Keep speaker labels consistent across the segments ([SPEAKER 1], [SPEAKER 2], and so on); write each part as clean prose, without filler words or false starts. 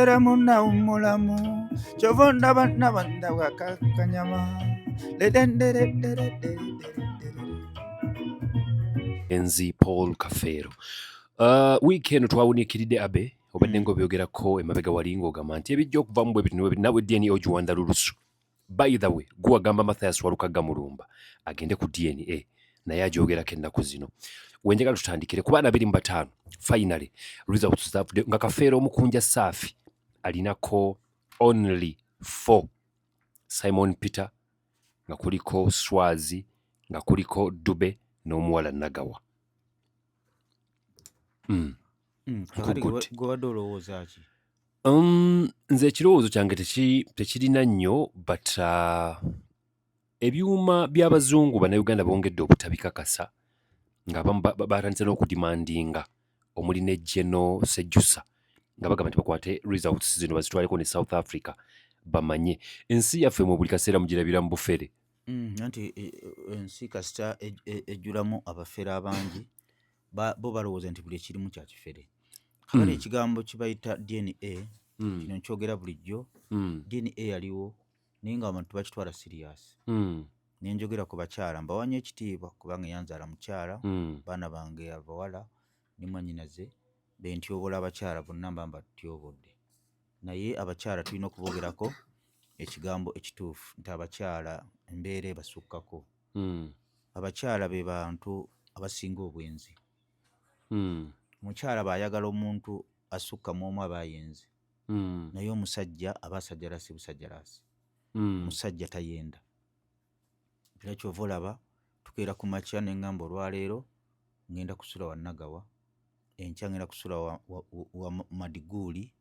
[SPEAKER 1] Eramu nawummulamu kyova ndaba ndaba ndaba kakanyama.
[SPEAKER 2] Enzi Paul Kafeero. Wiiki eno twawuniikiridde Abe obadde ng'obyogerako emabega wali ng'ogamba nti ebijja okuvamu bwe bityo nawe DNA ogiwanda lulusu. By the way, guwagamba Mathias Walukagga Mulumba agende ku DNA naye agyogerako ennaku zino. Wenjagala tutandikire ku baana 25 finally results zavudde nga Kafeero omukunja Saafi alinako only 4, Simon Peter nga kuliko Swazi nga kuliko Dube n'omuwala Nagawa.
[SPEAKER 1] Kakati gwe wadde olowooza ki?
[SPEAKER 2] Nze ekirowoozo kyange tekirina nnyo, but ebyuma by'abazungu Bannayuganda bongedde obutabikakasa ng'abamu batandise n'okudemandinga omuli ne Geno Sejusa nga bagamba nti bakwate results zino bazitwaleko ne South Africa bamanye ensi yaffe mu buli kaseera mugirabira mu bufere.
[SPEAKER 1] Anti ensi kasita ejjulamu abafere abangi, bo balowooza nti buli ekirimu kya kifere. Kakati ekigambo kibayita DNA, kino nkyogera bulijjo, DNA yaliwo naye nga abantu tebakitwala serious. Ne njogera ku bakyala, mbawanya ekitiibwa kubanga yanzaala mukyala, baana bange abawala ne mwannyinaze bentyobola, abakyala bonna mba mbatyobodde. Naye abakyala tulina okuboogerako ekigambo ekituufu nti abakyala embeera ebasukkako. Abakyala be bantu abasinga obwenzi. Omukyala bw'ayagala omuntu asukka mu omu aba ayenze. Naye omusajja aba asajjalasi busajjalasi. Omusajja tayenda. Era ky'ova olaba tukeera ku makya ne ŋŋamba olwaleero ŋŋenda kusula wa Nagawa, enkya ŋŋenda kusula wa Madiguuli,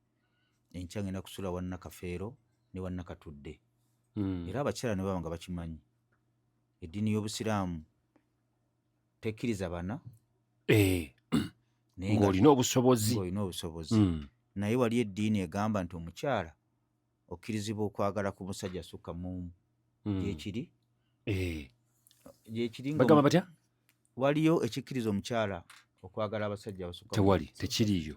[SPEAKER 1] enkya ŋŋenda kusula wa Nakafeero ne wa Nakatudde. Era abakyala ne baba nga bakimanyi. Eddiini y'Obusiraamu tekkiriza bana. Naye
[SPEAKER 2] ng'olina obusobozi.
[SPEAKER 1] Ng'olina obusobozi. Naye wali eddiini egamba nti omukyala okkirizibwa okwagala ku musajja asukka mu omu. Gyekiri? Gyekiri.
[SPEAKER 2] Bagamba batya?
[SPEAKER 1] Waliyo ekikkiriza omukyala okwagala abasajja abasukka mu
[SPEAKER 2] Tewali, tekiriiyo.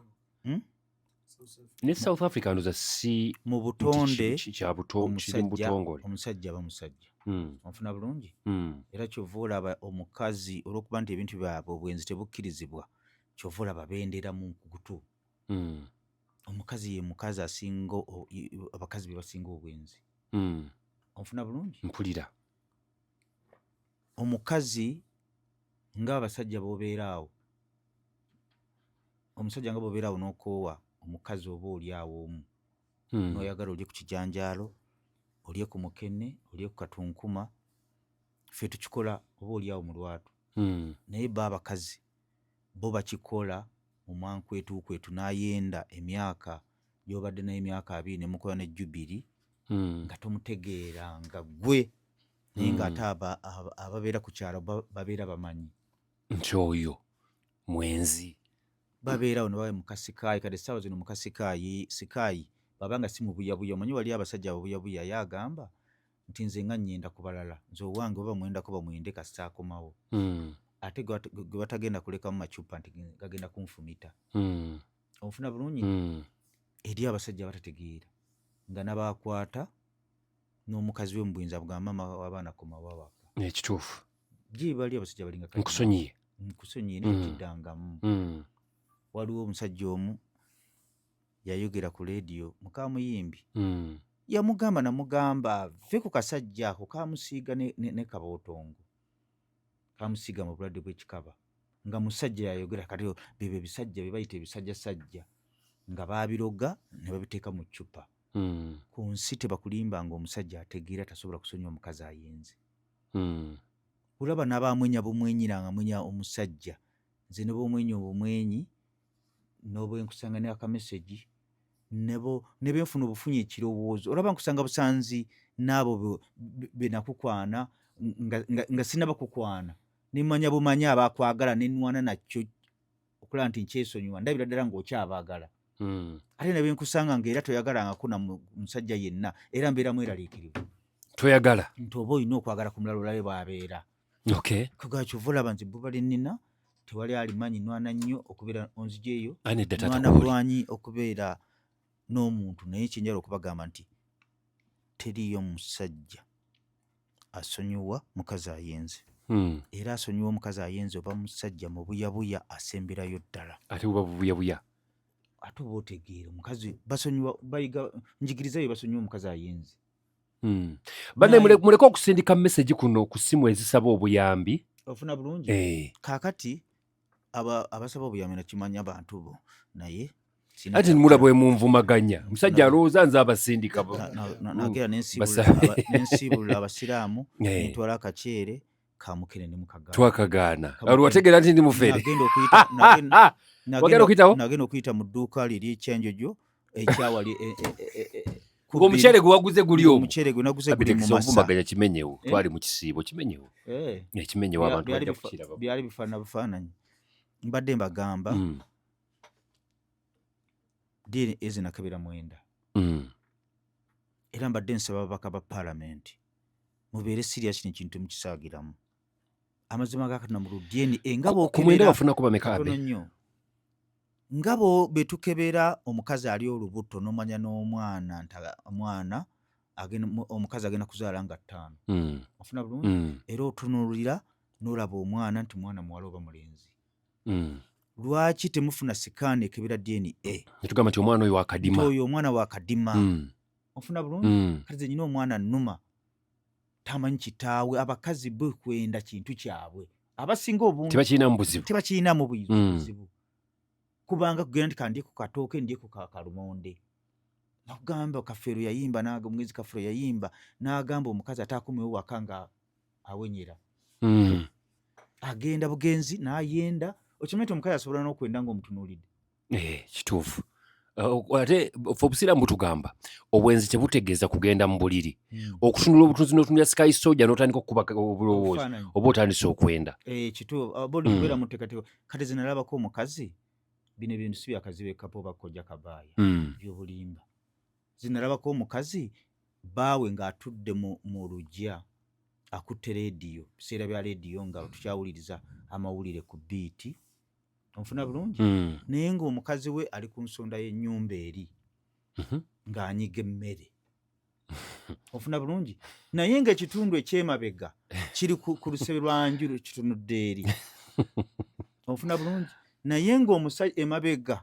[SPEAKER 2] Ne South Africa ndoza si
[SPEAKER 1] Mu butonde
[SPEAKER 2] kya buto kiri mu butongole.
[SPEAKER 1] Omusajja aba musajja. Onfuna bulungi? Era kyova olaba omukazi olw'okuba nti ebintu byabwe obwenzi tebukkirizibwa, kyova olaba bendera mu nkukutu. Omukazi ye mukazi asinga abakazi be basinga obwenzi. Onfuna bulungi?
[SPEAKER 2] Mpulira.
[SPEAKER 1] Omukazi ng'abasajja b'obeera awo, omusajja nga bw'obeera awo n'okoowa omukazi oba oli awo omu, n'oyagala olye ku kijanjaalo, olye ku mukene, olye ku katunkuma, ffe tukikola oba oli awo mu lwatu. Naye bo abakazi bo bakikola mu mwankwetuukwetu n'ayenda emyaka gy'obadde naye emyaka 20 ne mukola ne jubiri nga tomutegeeranga ggwe, naye ng'ate ababeera ku kyalo babeera bamanyi
[SPEAKER 2] nti oyo mwenzi.
[SPEAKER 1] Babeerawo ne baba mukasikaayi. Kati essaawa zino mukasikaayi sikaayi baba nga si mubuyabuya. Omanyi wali abasajja ababuyabuya, ye agamba nti nze nga nnyenda ku balala, nze owange oba mwendako bamwende kasita akomawo. Ate gwe batagenda kulekamu macupa nti gagenda kunfumita. Onfuna bulungi? Eri abasajja abatategeera nga n'abakwata n'omukazi we mu buyinza bugamba maama w'abaana komawo awaka.
[SPEAKER 2] Ekituufu.
[SPEAKER 1] Gye bali abasajja balinga
[SPEAKER 2] Nkusonyiye.
[SPEAKER 1] Nkusonyiye naye kiddangamu. Waliwo omusajja omu yayogera ku leediyo, muka muyimbi. Yamugamba namugamba ave ku kasajja ako kamusiiga ne kabootongo. Kamusiiga mu bulwadde bw'ekikaba. Nga musajja yayogera. Kati bebyo ebisajja bye bayita ebisajjasajja nga baabiroga ne babiteeka mu ccupa. Ku nsi tebakulimba ng'omusajja ategeera tasobola kusonyiwa mukazi ayenze. Olaba n'abamwenya bumwenyira nga mwenya omusajja. Nze ne bw'omwenya obumwenyi n'obwenkusanga ne akamesegi ne benfuna obufunyi ekirowoozo. Olaba nkusanga busanzi n'abo be nakukwana nga sinnaba kukwana. Ne mmanya bumanyi abakwagala ne nnwana nakyo okulaba nti nkyesonyiwa, ndabira ddala ng'okyabaagala. Ate ne benkusanga ng'era toyagalangako na musajja yenna, era mbeera mweraliikirivu.
[SPEAKER 2] Toyagala.
[SPEAKER 1] Nti oba olina okwagala ku mulala olabe bw'abeera. Kugamba kyova olaba nze ebbuba lye nnina tewali alimanyi, nwana nnyo okubeera onzijeeyo.
[SPEAKER 2] Nedda taata.
[SPEAKER 1] Nwana bulwanyi okubeera N'omuntu naye kyenjala okubagamba nti teriiyo musajja asonyiwa mukazi ayenze. Era asonyiwa omukazi ayenze oba musajja mubuyabuya asemberayo ddala.
[SPEAKER 2] Ate buba bubuyabuya.
[SPEAKER 1] Ate oba otegeera omukazi basonyiwa bayiga njigiriza bye basonyiwa omukazi ayenze.
[SPEAKER 2] Banne muleke okusindika message kuno ku ssimu ezisaba obuyambi.
[SPEAKER 1] Ofuna bulungi?
[SPEAKER 2] Eh.
[SPEAKER 1] Kaakati abasaba obuyambi nakimanya abantu bo naye
[SPEAKER 2] ati mulaba bwe munvumaganya omusajja alowooza nze abasindika.
[SPEAKER 1] Nagera nensiibulula abasiraamu, nentwala akaceere kamukene ne mukagaana.
[SPEAKER 2] Twakagaana olwategeera nti ndi mufere.
[SPEAKER 1] Wagenda okuyitawo, nagenda okuyita mu dduuka liri ekyenjojo ekyawali.
[SPEAKER 2] Omuceere gwe waguze guli omwo?
[SPEAKER 1] Omuceere gwe naguze guli mu masa.
[SPEAKER 2] Ovumaganya kimenyewo. Twali mu kisiibo, kimenyewo, ekimenyewo abantu bajja kukiraba.
[SPEAKER 1] Byali bifaanana bufaananyi. Mbadde mbagamba DNA ezinakebera 9. Era mbadde nsaba ababaka ba paalamenti mubeere serious, kino ekintu mukisaagiramu. Amazima ga Katonda, mu DNA nga
[SPEAKER 2] Ku 9 bafunako bameka?
[SPEAKER 1] Abe nnyo nga bo betukebera omukazi ali olubuto n'omanya n'omwana nti omwana omukazi agenda kuzaala nga 5. Ofuna bulungi? Era otunuulira n'olaba omwana nti mwana muwala oba mulenzi. Lwaki temufuna scan ekebera DNA?
[SPEAKER 2] Netugamba nti omwana oyo wakadima.
[SPEAKER 1] Oyo omwana wakadima. Ofuna bulungi? Kati ze nyina omwana nnuma tamanyi kitaawe. Abakazi bekwenda kintu kyabwe abasinga obungi.
[SPEAKER 2] Tebakirinamu buzibu.
[SPEAKER 1] Tebakirinamu buzibu, kubanga kugenda nti kandye ku katooke, ndye ku kalumonde. Nakugamba Kafeero yayimba, omwezi Kafeero yayimba n'agamba omukazi ate akomewo waka nga awenyera. Agenda bugenzi n'ayenda. Okimanyi nti omukazi asobola n'okwenda ng'omutunuulidde?
[SPEAKER 2] Eh, kituufu. Ate fe obusiraamu butugamba obwenzi tebutegeeza kugenda mu buliri. Okutunula obutunzi n'otunulira sky soja n'otandika okukuba obulowoozo, oba otandise okwenda.
[SPEAKER 1] Eh, kituufu, oba oli kubeera mu nteekateeka. Kati ze nalabako omukazi, bino ebintu si byakaziba ekkapu oba kojja kabaaya byobulimba. Zinalabako omukazi baawe ng'atudde mu luggya akutte leediyo, biseera bya leediyo nga tukyawuliriza amawulire ku biiti, onfuna bulungi? Naye ng'omukazi we ali ku nsonda y'ennyumba eri ng'anyiga emmere, ofuna bulungi? Naye ng'ekitundu ekyemabega kiri ku lusebe lwa nju kitunudde eri, ofuna bulungi? Naye ng'omusajja emabega,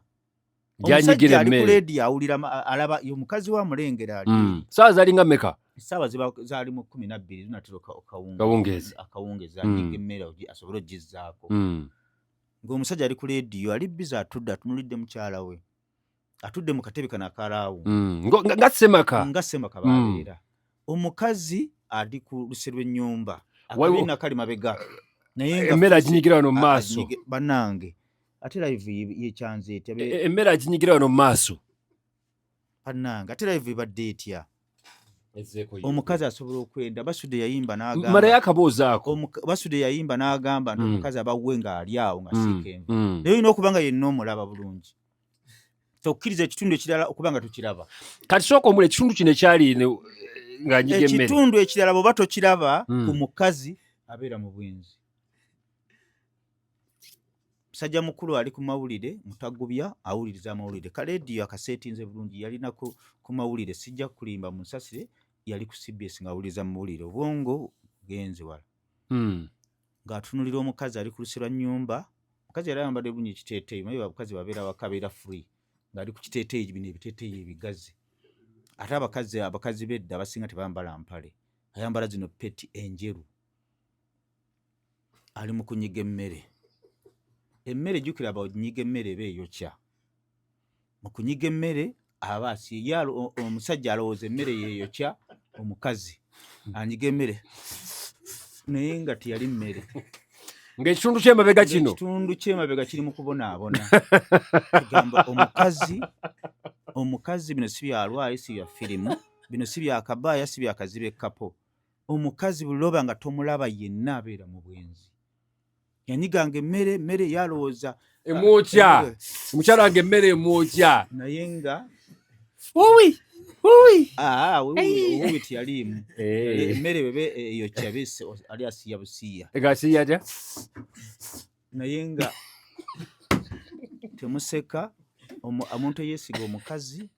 [SPEAKER 2] Gy'anyigira
[SPEAKER 1] omusajja ali ku
[SPEAKER 2] emmere.
[SPEAKER 1] leediyo awulira alaba omukazi we amulengera ali eri.
[SPEAKER 2] Saawa zalinga mmeka?
[SPEAKER 1] Essaawa ziba zaali mu 12 zinatera
[SPEAKER 2] Kawungeezi.
[SPEAKER 1] Akawungeezi. Anyiga emmere asobole ogizzaako. Ng'omusajja ali ku leediyo, ali busy, atudde atunulidde mukyala we atudde mu katebe kano akalaawo.
[SPEAKER 2] Nga ssemaka.
[SPEAKER 1] Nga ssemaka babeera. Omukazi ali ku luse lw'ennyumba, akabina kali mabega, naye nga
[SPEAKER 2] Emmere aginyigira wano mu maaso.
[SPEAKER 1] Bannange, ate live yekyanze etya?
[SPEAKER 2] Emmere aginyigira wano mu maaso.
[SPEAKER 1] Bannange, ate live ebadde etya? Omukazi asobola okwenda. Basudde yayimba n'agamba
[SPEAKER 2] Malayo akaboozi ako.
[SPEAKER 1] Basudde yayimba n'agamba nti omukazi abawe ng'ali awo nga siika enva, naye olina okuba nga yenna omulaba bulungi, tokkiriza ekitundu ekirala okuba nga tokiraba.
[SPEAKER 2] Kati sooka omula ekitundu kino ekyali ng'anyiga emmere.
[SPEAKER 1] Ekitundu ekirala bw'oba tokiraba ku mukazi abeera mu bwenzi. Musajja mukulu ali ku mawulire, mutagubya, awuliriza amawulire, kaleediyo akaseetinze bulungi, yalina ku mawulire. Sijja kulimba, munsasire, yali ku CBS ng'awuliriza mawulire, obwongo bugenze wala. Ng'atunulira omukazi ali ku lusi lwa nnyumba. Omukazi yali ayambadde bulungi ekiteeteeyi, maye abakazi babeera waka abeera free, ng'ali ku kiteeteeyi, bino ebiteeteeyi ebigazi. Ate abakazi b'edda abasinga tebambala mpale, ayambala zino peti enjeru, ali mu kunyiga emmere. Emmere, jjukira banyiga emmere eba eyokya. Mu kunyiga emmere aba asiye omusajja alowooza emmere yeeyokya, omukazi anyiga emmere naye nga teyali mmere.
[SPEAKER 2] Ng'ekitundu ky'emabega kino.
[SPEAKER 1] Ekitundu ky'emabega kiri mu kubonaabona. Tugamba omukazi, bino si byalwayi, si bya firimu, bino si byakabaaya, si byakaziba ekkapo. Omukazi buli lwoba nga tomulaba yenna abeera mu bwenzi. Yanyiganga emmere, emmere yalowooza
[SPEAKER 2] Emwokya. Omukyala wange emmere emwokya.
[SPEAKER 1] Naye nga
[SPEAKER 2] Wuwi wuwi.
[SPEAKER 1] Aa, wuwi teyaliimu. Emmere bebe eyokya bese ali asiya busiya.
[SPEAKER 2] Ng'asiya atya?
[SPEAKER 1] Naye nga temuseka, omuntu eyeesiga omukazi.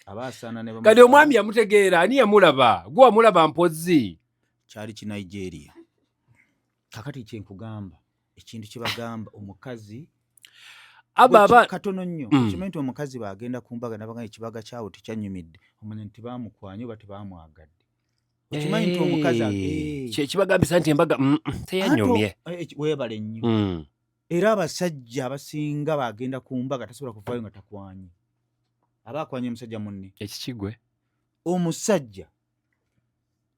[SPEAKER 1] Aba asaana ne
[SPEAKER 2] Kati omwami yamutegeera, ani yamulaba? Gwe wamulaba mpozzi.
[SPEAKER 1] Kyali ki Nigeria. Kakati kyenkugamba, ekintu kyebagamba omukazi
[SPEAKER 2] Aba aba
[SPEAKER 1] katono nnyo. Okimanyi nti omukazi bw'agenda ku mbaga n'abagamba ekibaga kyawo tekyanyumidde, omanya nti tebamukwanye oba tebamwagadde. Okimanyi nti omukazi
[SPEAKER 2] Kyekibagambisa nti embaga teyanyumye.
[SPEAKER 1] Weebale nnyo. Era abasajja abasinga bagenda ku mbaga tasobola kuvaayo nga takwanye. Aba akwanye omusajja munne.
[SPEAKER 2] Ekikigwe.
[SPEAKER 1] Omusajja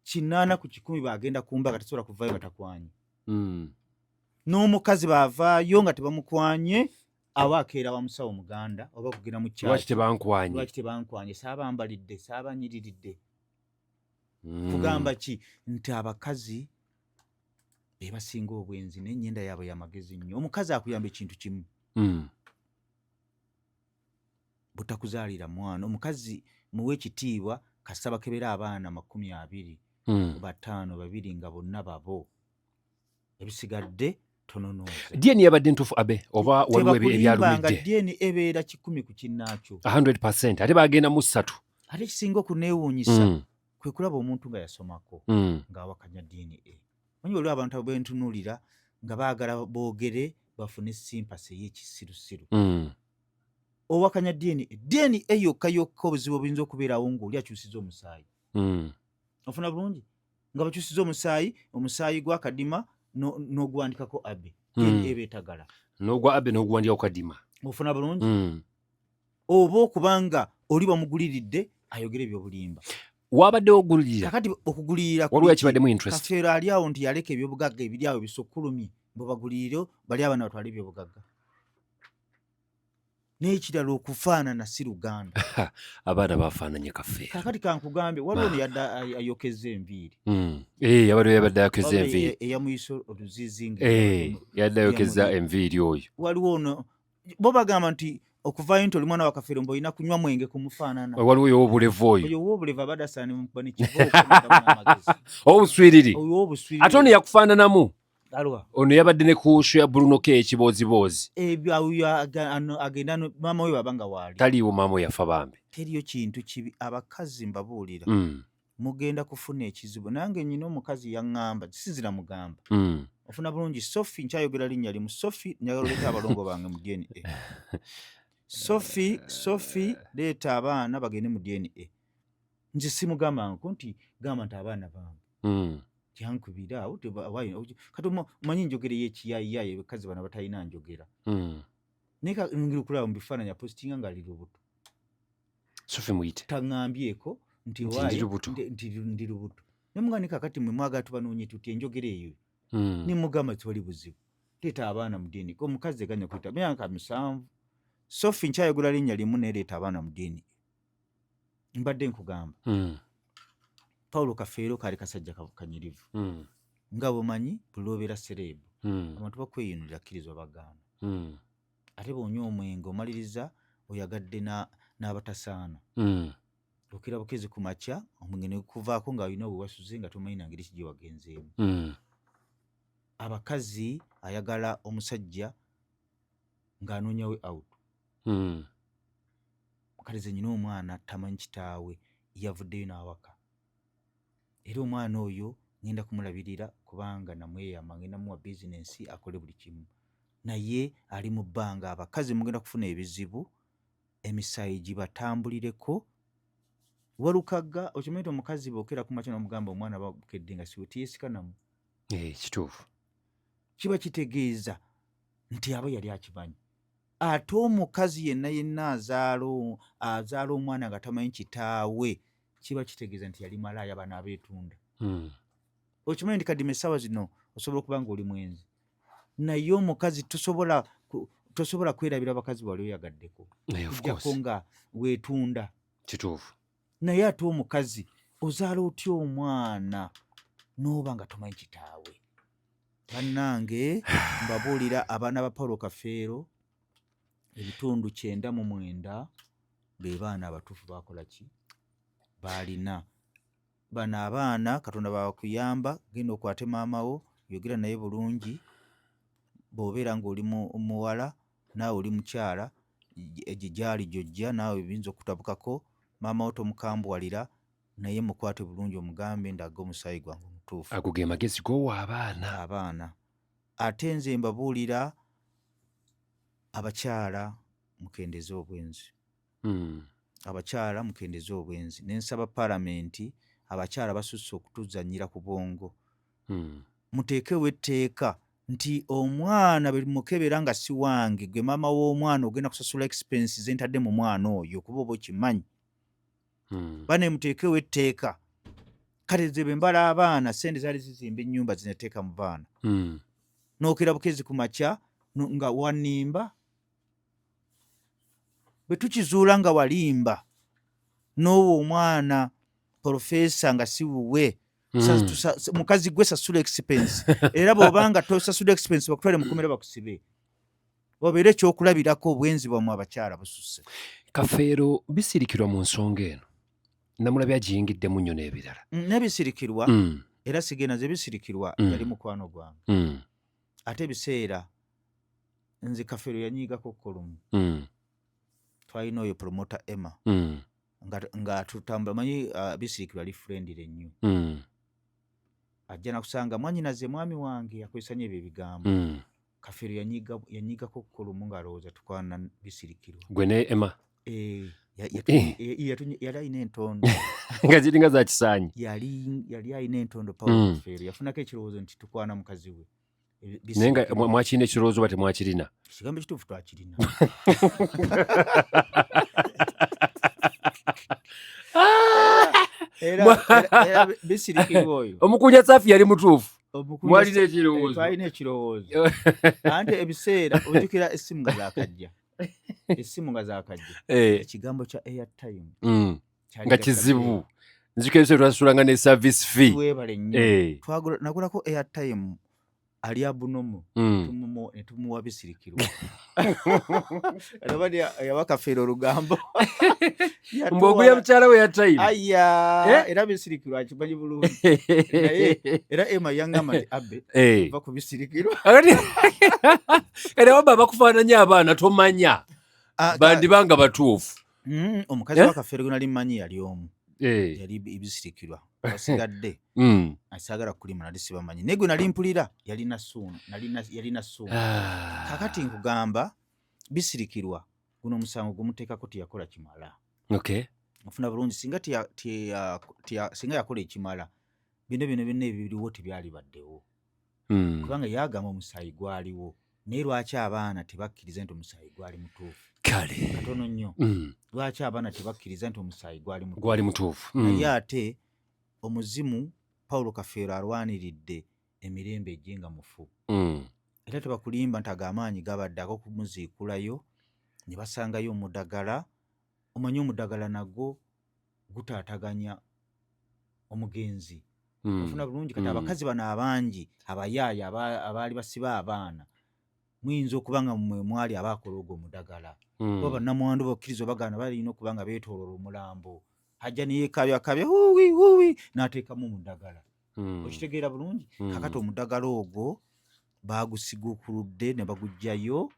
[SPEAKER 1] 8 ku 100 bagenda ku mbaga tasobola kuvaayo nga takwanye. N'omukazi bavaayo nga tebamukwanye, aba akeera wa musawo Muganda oba kugenda mu kyalo.
[SPEAKER 2] Lwaki tebankwanye?
[SPEAKER 1] Lwaki tebankwanye? Saabambalidde, saabanyiriridde. Kugamba ki nti abakazi be basinga obwenzi n'ennyenda yaabwe y'amagezi nnyo. Omukazi akuyamba ekintu kimu. Butakuzaalira mwana. Omukazi muwe ekitiibwa kasita bakebera abaana 20, 5, 2 nga bonna babo. Ebisigadde tononooza.
[SPEAKER 2] DNA yabadde ntuufu abe oba waliwo ebyalumidde?
[SPEAKER 1] DNA ebeera 100 ku kinnaakyo.
[SPEAKER 2] 100%. Ate bagenda mu 3.
[SPEAKER 1] Ate ekisinga okuneewuunyisa kwe kulaba omuntu nga yasomako ng'awakanya DNA. Manyi waliwo abantu abentunuulira nga baagala boogere bafune simpasi ey'ekisirusiru. Owakanya DNA. DNA yokka yokka obuzibu obuyinza okubeerawo ng'oli akyusiza omusaayi. Ofuna bulungi? Nga bakyusiza omusaayi, omusaayi gwa Kadima n'oguwandikako Abe. DNA eba etagala.
[SPEAKER 2] N'ogwa Abe n'oguwandikako Kadima.
[SPEAKER 1] Ofuna bulungi? Oba okubanga oli bamuguliridde ayogere ebyobulimba.
[SPEAKER 2] Wabaddewo okugulirira.
[SPEAKER 1] Kakati okugulirira
[SPEAKER 2] waliwo ekibaddemu interest.
[SPEAKER 1] Kafeero ali awo nti yaleka ebyobugagga ebiri awo bisukkulumye, mbu bagulirire bali abaana batwale ebyobugagga. N'ekirala okufaanana si Luganda.
[SPEAKER 2] Abaana bafaananye Kafeero.
[SPEAKER 1] Kakati kankugambe waliwo ono yadde ayokezza enviiri.
[SPEAKER 2] Yabadde yabadde ayokezza enviiri.
[SPEAKER 1] Eyamuyisa oluzizi nga
[SPEAKER 2] Yadde ayokezza enviiri oyo.
[SPEAKER 1] Waliwo ono bo bagamba nti okuvaayo nti oli mwana wa Kafeero mbu olina kunywa mwenge kumufaanana.
[SPEAKER 2] Waliwo oyo ow'obulevu oyo.
[SPEAKER 1] Oyo ow'obulevu abadde asaana ne kibooko n'amagezi.
[SPEAKER 2] Ow'obuswiriri.
[SPEAKER 1] Oyo ow'obuswiriri.
[SPEAKER 2] Ate ono yakufaananamu.
[SPEAKER 1] Alwa.
[SPEAKER 2] Ono yabadde ne ku show ya Bruno K ekibooziboozi.
[SPEAKER 1] Ebyo oyo agenda maama we baba nga waali.
[SPEAKER 2] Taliiwo maama we yafa bambi.
[SPEAKER 1] Teriyo kintu kibi abakazi mbabuulira. Mugenda kufuna ekizibu. Nange nnyina omukazi yaŋŋamba, sinzira mugamba. Ofuna bulungi Sophie nkyayogera linnya limu. Sophie njagala oleete abalongo bange mu DNA. Sophie leeta abaana bagende mu DNA. Nze simugambangako nti gamba nti abaana bange. Kyankubira awo kati omanyi njogera ey'ekiyayiyayi abakazi bano abatalina njogera. Naye ngeri okulaba mu bifaananyi apositinga ng'ali lubuto.
[SPEAKER 2] Sophie muyite.
[SPEAKER 1] Taŋŋambyeko nti
[SPEAKER 2] ndi lubuto.
[SPEAKER 1] Nti ndi lubuto. Ne mugamba kakati mmwe mwagala tubanoonye tutya enjogera eyo. Ne mugamba tewali buzibu. Leeta abaana mu DNA. Omukazi eganya kuyita myaka 7. Sophie nkyayogera linnya limu naye leeta abaana mu DNA. Mbadde nkugamba. Paulo Kafeero kaali kasajja kanyirivu. Nga bw'omanyi buli lw'obeera sereebu. Abantu bakweyinulira kkiriza obagaana. Ate bw'onywa omwenge omaliriza oyagadde n'abatasaana. Okira bukezi ku makya omwenge ne gukuvaako nga olina bwe wasuze nga tomanyi na ngeri ki gye wagenzeemu. Abakazi ayagala omusajja ng'anoonya way out. Kale nze nnyina omwana tamanyi kitaawe yavuddeyo n'awaka. Era omwana oyo ngenda kumulabirira kubanga namweyama ngenda muwa bizinensi akole buli kimu. Naye ali mu bbanga abakazi mugenda kufuna ebizibu emisaayi gibatambulireko. Walukagga okimanyi nti omukazi bw'okeera ku makya n'omugamba omwana babukedde nga siwe teyeesika namu.
[SPEAKER 2] Kituufu.
[SPEAKER 1] Kiba kitegeeza nti aba yali akimanyi. Ate omukazi yenna yenna azaala omwana nga tamanyi kitaawe kiba kitegeeza nti yali malaaya bano abeetunda. Okimanyi nti kadima essaawa zino osobola okuba ng'oli mwenzi. Naye omukazi tosobola kwerabira bakazi bw'ali oyagaddeko. Okuggyako nga weetunda.
[SPEAKER 2] Kituufu.
[SPEAKER 1] Naye ate omukazi ozaala otya omwana n'oba nga tomanyi kitaawe. Bannange mbabuulira abaana ba Paulo Kafeero ebitundu 99 be baana abatuufu baakola ki? Baalina. Bano abaana Katonda bw'akuyamba genda okwate maama wo yogera naye bulungi bw'obeera ng'oli muwala naawe oli mukyala gy'ali gy'ojja naawe biyinza okutabukako Maama wo tomukambuwalira, naye mukwate bulungi, omugambe ndaga omusaayi gwange omutuufu.
[SPEAKER 2] Ago ge magezi g'owa abaana.
[SPEAKER 1] Abaana. Ate nze mbabuulira, abakyala mukendeze obwenzi. Abakyala mukendeze obwenzi. Nensaba palamenti, abakyala basusse okutuzanyira ku bwongo. Muteekewo etteeka nti omwana bwe mukebera nga si wange, gwe maama w'omwana ogenda kusasula expense zentadde mu mwana oyo, kuba oba okimanyi. Bane muteekewo etteeka. Kale nze bwe mbala abaana, sente zaali zizimba ennyumba zineteeka mu baana. Nookera bukezi ku makya nga wanimba. Bwe tukizuula nga walimba n'owa omwana profesa nga si wuwe, mukazi gwe sasula expense. Era bw'obanga tosasula expense, bakutwale mukomera bakusibe, obeere ekyokulabirako. Obwenzi bwammwe abakyala bususse.
[SPEAKER 2] Kafeero bisirikirwa mu nsonga eno namulabye agiyingiddemu nnyo n'ebirala.
[SPEAKER 1] N'ebisirikirwa era sigenda nze bisirikirwa. Yali mukwano gwange. Ate ebiseera nze Kafeero yanyiigako kolumu. Twalina oyo promoter Emma nga tutambula, manyi bisirikirwa ali friendly nnyo. Ajja nakusanga, mwanyinaze, mwami wange, akozesa nnyo ebyo ebigambo. Kafeero yanyiigako kolumu ng'alowooza tukwana bisirikirwa.
[SPEAKER 2] Gwe ne Emma?
[SPEAKER 1] Eh, yali alina entondo.
[SPEAKER 2] Nga ziringa za kisaanyi.
[SPEAKER 1] Yali alina entondo. Paul Kafeero yafunako ekirowoozo nti tukwana mukazi we.
[SPEAKER 2] Naye nga mwakirina ekirowoozo oba temwakirina?
[SPEAKER 1] Ekigambo ekituufu, twakirina. Era bisirikirwa oyo.
[SPEAKER 2] Omukunya Saafi yali mutuufu, mwalina ekirowoozo.
[SPEAKER 1] Twalina ekirowoozo, anti ebiseera ojjukira essimu nga zakajja, essimu nga zakajja, ekigambo kya airtime kyali
[SPEAKER 2] nga kizibu. Nzijukira ebiseera twasasulanga ne service fee.
[SPEAKER 1] Weebale nnyo. Nagulako airtime ali abunomu, ne tumuwa bisirikirwa. Alaba yaba Kafeero olugambo.
[SPEAKER 2] Mbw'ogulya mukyala we airtime.
[SPEAKER 1] Aya.
[SPEAKER 2] Eh?
[SPEAKER 1] Era bisirikirwa akimanyi bulungi, naye era Emma yaŋŋamba nti abbe va ku bisirikirwa.
[SPEAKER 2] Kati ababa bakufaananya abaana tomanya
[SPEAKER 1] Ah,
[SPEAKER 2] bandibanga batuufu.
[SPEAKER 1] Omukazi
[SPEAKER 2] Eh?
[SPEAKER 1] wa Kafeero gwe nali mmanyi yali omu. Yali bisirikirwa, basigadde asaagala kulima nali sibamanyi, naye gwe nali mpulira yalina suuna, yalina suuna. Kakati nkugamba, bisirikirwa guno omusango gumuteekako teyakola kimala. Ofuna bulungi, singa singa yakola ekimala, bino bino byonna ebiriwo tebyali baddewo. Kubanga yagamba omusaayi gwaliwo, naye lwaki abaana tebakkiriza nti omusaayi gwali mutuufu?
[SPEAKER 2] Kale.
[SPEAKER 1] Katono nnyo. Lwaki abaana tebakkiriza nti omusaayi gwali mutuufu?
[SPEAKER 2] Gwali mutuufu.
[SPEAKER 1] Naye ate omuzimu Paulo Kafeero alwaniridde emirembe egye nga mufu. Era tebakulimba nti ago amaanyi gabadde ag'okumuziikulayo ne basangayo omudagala. Omanyi omudagala nagwo gutaataganya omugenzi. Ofuna bulungi? Kati abakazi bano abangi abayaaya abaali basiba abaana, muyinza okuba nga mmwe mwali abaakola ogwo omudagala. Kuba bannamwandu bokkiriza obagaana balina okuba nga beetooloola omulambo, ajja neyekabyakabya huwi huwi n'ateekamu omudagala. Okitegeera bulungi? Kakati omudagala ogwo baagusiguukuludde ne baguggyayo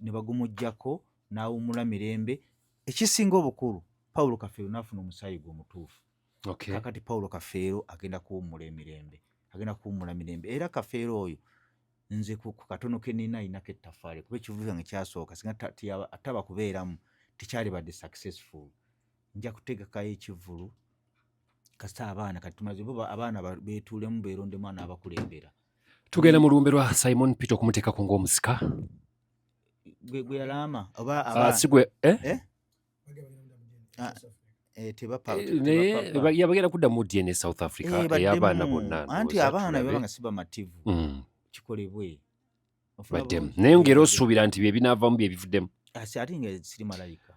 [SPEAKER 1] ne bagumuggyako n'awummula mirembe. Ekisinga obukulu, Pawulo Kafeero n'afuna omusaayi gwe omutuufu. Kakati Pawulo Kafeero agenda kuwummula emirembe, agenda kuwummula mirembe. Era Kafeero oyo nze ku katono ke nina ayinako ettaffaali, kuba ekivuvu kyange kyasooka singa taba kubeeramu tekyalibadde successful. Nja kutegekayo ekivvulu kasita abaana kati tumaze bo abaana beetuulemu beerondemu anaabakulembera.
[SPEAKER 2] Tugenda mu lumbe lwa Simon Peter okumuteekako ng'omusika.
[SPEAKER 1] Gwe yalaama oba
[SPEAKER 2] Ah,
[SPEAKER 1] abaana
[SPEAKER 2] si gwe, eh?
[SPEAKER 1] Eh? Ah, tebapa
[SPEAKER 2] Naye
[SPEAKER 1] tebapapa.
[SPEAKER 2] Bagenda kudda mu DNA South Africa ey'abaana
[SPEAKER 1] Baddemu.
[SPEAKER 2] bonna.
[SPEAKER 1] Anti
[SPEAKER 2] ndowooza
[SPEAKER 1] abaana
[SPEAKER 2] tulabe.
[SPEAKER 1] bwe baba nga si bamativu, kikolebwe. Ofuna
[SPEAKER 2] Baddemu,
[SPEAKER 1] bulungi?
[SPEAKER 2] naye ng'era
[SPEAKER 1] Baddemu.
[SPEAKER 2] osuubira nti bye binaavamu bye bivuddemu?
[SPEAKER 1] Asi ate nga siri malayika.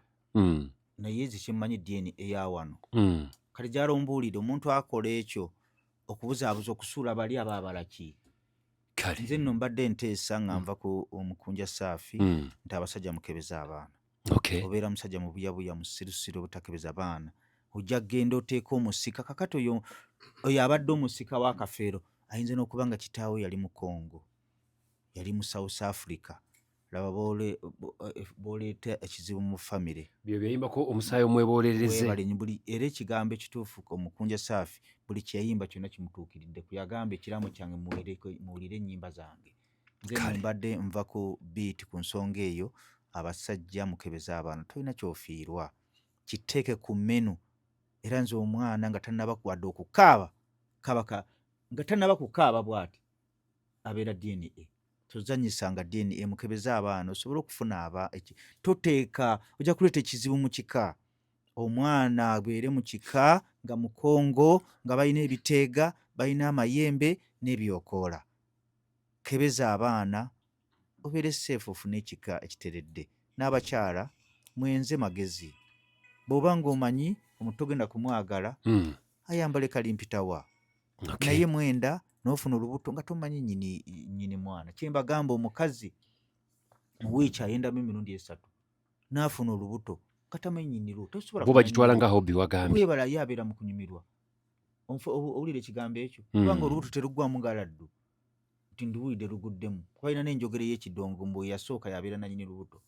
[SPEAKER 1] Naye nze kyemmanyi, DNA eya wano kati gyalombuulire omuntu akola ekyo okubuzaabuza okusuula bali aba abalaki. Nze nno mbadde nteesa nga nva ku omukunja Saafi nti abasajja mukebeza abaana. Obeera musajja mubuyabuya, musirusiru obutakebeza baana, ojja kgenda oteeka omusika. Kakati oyo abadde omusika wa Kafeero ayinza n'okuba nga kitaawe yali mu Congo, yali mu South Africa. Laba bw'oleeta ekizibu mu famire.
[SPEAKER 2] Byo byeyimbako omusaayi omwebolereze.
[SPEAKER 1] Webale nnyo. Buli era ekigambo ekituufu, omukunja Saafi buli kyeyayimba kyonna kimutuukiridde. Kuyagamba ekiraamo kyange, muwulire ennyimba zange. Nze
[SPEAKER 2] Kale.
[SPEAKER 1] mbadde nva ku beat ku nsonga eyo. Abasajja mukebeze abaana, tolina kyofiirwa, kiteeke ku menu. Era nze omwana nga tannaba wadde okukaaba kabaka, nga tannaba kukaaba bw'ati, abeera DNA. Tozanyisanga DNA. Mukebeze abaana osobole okufuna aba toteeka, ojja kuleeta ekizibu mu kika. Omwana abeere mu kika nga mukongo, nga balina ebiteega, balina amayembe n'ebyokoola. Kebeza abaana obeere safe, ofune ekika ekiteredde. N'abakyala mwenze magezi. Bw'oba ng'omanyi omuntu togenda kumwagala, ayambale kalimpitawa. Naye mwenda n'ofuna olubuto nga tomanyi nyini mwana. Kyembagamba, omukazi mu wiiki ayendamu emirundi 3, n'afuna olubuto nga tamanyi nyini lwo, tosobola
[SPEAKER 2] Bo bagitwala
[SPEAKER 1] kumanya.
[SPEAKER 2] Nga hobby, wagambye.
[SPEAKER 1] Webala, ye abeera mu kunyumirwa. Owulira ekigambo ekyo? Kubanga olubuto teruggwamu ngaladdu nti ndiwulidde luguddemu. Kubalina n'enjogera ey'ekidongo mbu eyasooka yabeera nanyini lubuto.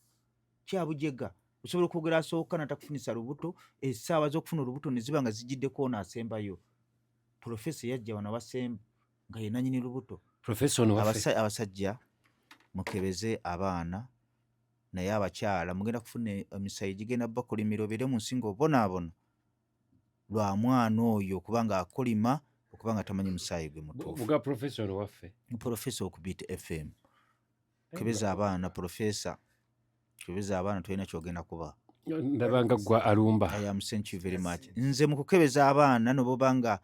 [SPEAKER 1] Kyabujega, osobola okwogera asooka natakufunisa lubuto, essaawa z'okufuna olubuto ne ziba nga zigiddeko ono asembayo. Profesa yajja wano awasemba nga ye nanyini lubuto.
[SPEAKER 2] Profesa ono waffe.
[SPEAKER 1] Abasajja mukebeze abaana, naye abakyala mugenda kufuna emisayi gigenda bakulimira, obeere mu nsi ng'obonaabona lwa mwana oyo, kubanga akolima okubanga tamanyi musaayi gwe mutuufu.
[SPEAKER 2] Buga profesa ono waffe.
[SPEAKER 1] Profesa oku Beat FM, kebeza abaana. Profesa, kebeza abaana, tolina kyogenda kuba.
[SPEAKER 2] Ndabanga gwa alumba.
[SPEAKER 1] I am thank you very much. Nze mu kukebeza abaana noboba nga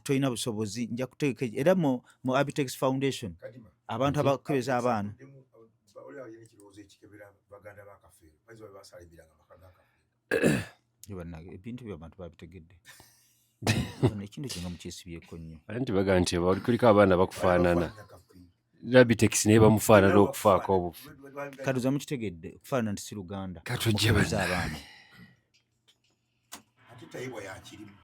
[SPEAKER 1] tolina busobozi, nja kutegeka era mu Abitex Foundation abantu abakebeza abaana.
[SPEAKER 3] Oli alina ekirowoozo ekikebera baganda ba Kafeero, bazi babe basala emiranga amaka ga Kafeero.
[SPEAKER 1] Ye bannange, ebintu byo abantu babitegedde. Bano ekintu kyo nga mukyesibyeko nnyo.
[SPEAKER 2] Anti baga nti kuliko abaana bakufaanana.
[SPEAKER 3] Bafaanana Kafeero.
[SPEAKER 2] Rabitex naye bamufaanana okufaako obufu.
[SPEAKER 1] Katuza mukitegedde okufaanana nti si Luganda.
[SPEAKER 2] Katujje.
[SPEAKER 1] Mukebeze
[SPEAKER 2] Bannange.
[SPEAKER 1] abaana.
[SPEAKER 3] Ate Tayebwa yakirimu.